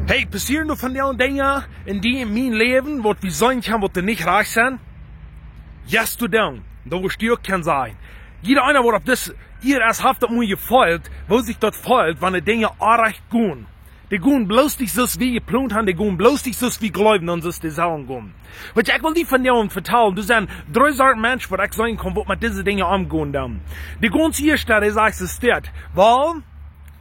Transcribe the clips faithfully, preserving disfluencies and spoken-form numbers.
Hey, passieren doa vondoag Dinja en dien, en mien Läwen, waut wie seenen kjennen, waut doa nich rajcht sent? Yes, doa doonen. Daut woascht du uk kjennen sajen. Jieda eena, waut opp dise Ieed es, haft daut mol jefeelt, woo sikj daut feelt, wan de Dinja orrajcht gonen. Dee gonen bloos nich soo aus wie jeplont haben, dee gonen bloos nich soo aus wie jleewen, dan soo aus dee sellen gonen. Weetst, ekj well die vondoag vetalen, doa sent dree Sorten Menschen, waut ekj seenen kaun, waut met dise Dinja omgonen doonen. De gaunz ieeschta, dee sajcht soo dit: Well,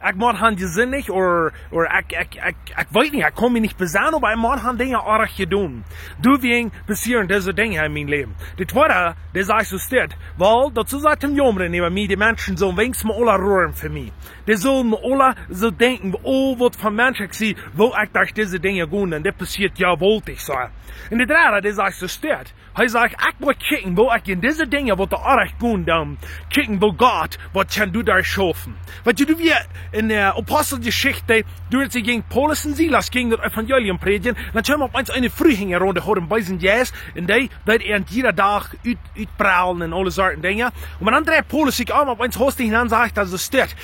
ekj mott han jesindicht, ooda, ooda ekj, ekj, ekj, ekj weet nich, ekj kaun mie nich besennen, oba ekj mott han Dinja orrajcht jedonen. Doawäajen passieren dise Dinja en mien Läwen. De tweeda, dee sajcht soo dit: Well, daut es soo sea toom jaumren äwa mie, de Menschen sellen weens mau aula roaren fa mie. Dee sellen mau aula soo denkjen: Oh, waut fa Mensch ekj sie, woo ekj derch dise Dinja go, un dit passieet jo, well ekj sajen. Un de dredda, dee sajcht soo dit. Hee sajcht: Ekj mott kjikjen, woo ekj en dise Dinja, waut doa orrajcht gonen doonen, kjikjen, woo Gott, waut kaun doa derchschaufen. Weetst, doa wia en de Aposteljeschicht, doa es et jinkj Paulus un Silas, jinkj daut Evangelium prädjen, dan kjeem opp eemol eene Fru hinjaraun, dee haud eenen beesen Jeist, un dee, dee deed an jieda Dach ut, utprellen un aule Sorten Dinja. Un dan dreid Paulus sikj om, opp eemol haustich, un dan sajcht hee soo dit: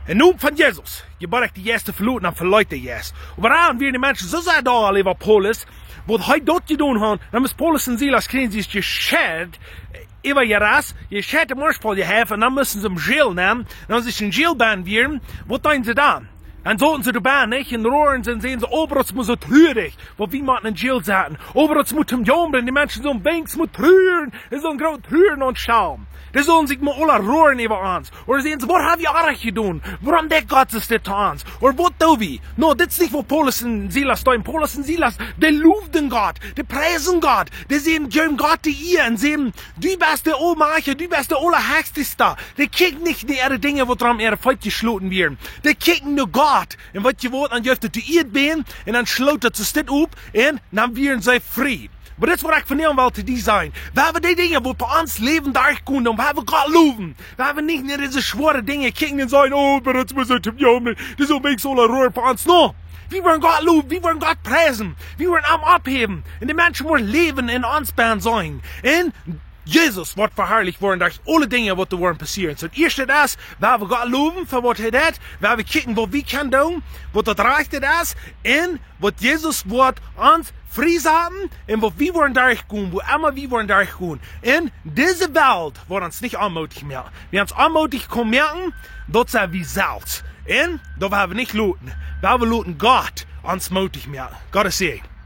En Nomen von Jesus, jebod ekj de Jeist to veloten, dan veleet de Jeist. Oba dan wieren de Menschen soo sea doll äwa Paulus, waut hee daut jedonen haud, dan musst Paulus un Silas kjrieen sikj jescheit, äwa jeras, jescheit em Oaspol jehäft, un dan musten see em Jail nämen, un aus see en Jail bennen wieren, waut deeden see dan? Dan sauten see doa bennen, nich, un roaren see, säden see: Oh, waut es mau soo trurich, waut wie motten en Jail setten. Oh, waut es mau toom jaumren, de Menschen sellen weens mau truren, dee sellen groot truren un schaumen. Dee sellen sikj mau aula roaren äwa ons. Ooda säden see: Waut hab wie orrajcht jedonen? Wuarom deit Gott dit to ons? Ooda waut doo wie? No, dit es nich, waut Paulus un Silas deeden. Paulus un Silas, dee lowden Gott, dee priesden Gott, dee säden: Jeef Gott de Ea, un säden: Du best de Aulmajchtja, du best de Aulahechsta. Dee kjikjten nich no äare Dinja, waut rom äare Feet jeschloten wieren. Dee kjikjten no Gott. Un waut jie wullen, dan jeef et de Ieed bie, un dan schloot et sikj dit op, un dan wieren see frie. Oba dit es, waut ekj vondoag well to die sajen. Wie haben dee Dinja, waut bie ons Läwen derchkomen, dan haben wie Gott lowen. Wie haben nich no dise schwoare Dinja kjikjen un sajen: Oh, oba daut es mau soo toom jaumren, dee sellen weens aula roaren fa ons. No. Wie woaren Gott lowen, wie woaren Gott priesen, wie woaren am oppheewen. Un de Menschen woaren Läwen en ons bennen seenen. Un Jesus woat veharlicht woaren derch aule Dinja, waut doa woaren passieren. Soo, daut ieeschte es, wie haben Gott lowen fa waut hee deit, wie haben kjikjen, waut wie kjennen doonen, waut daut rajchte es, un waut Jesus woat ons frie saten, un waut wie woaren derchgonen, woo emma wie woaren derchgonen. Un dise Welt woat ons nich onmootich moaken. Wäa ons onmootich kaun moaken, daut sent wie selfst. Un daut woa wie nich loten. Woa wie loten Gott ons mootich moaken. Gott es Säajen.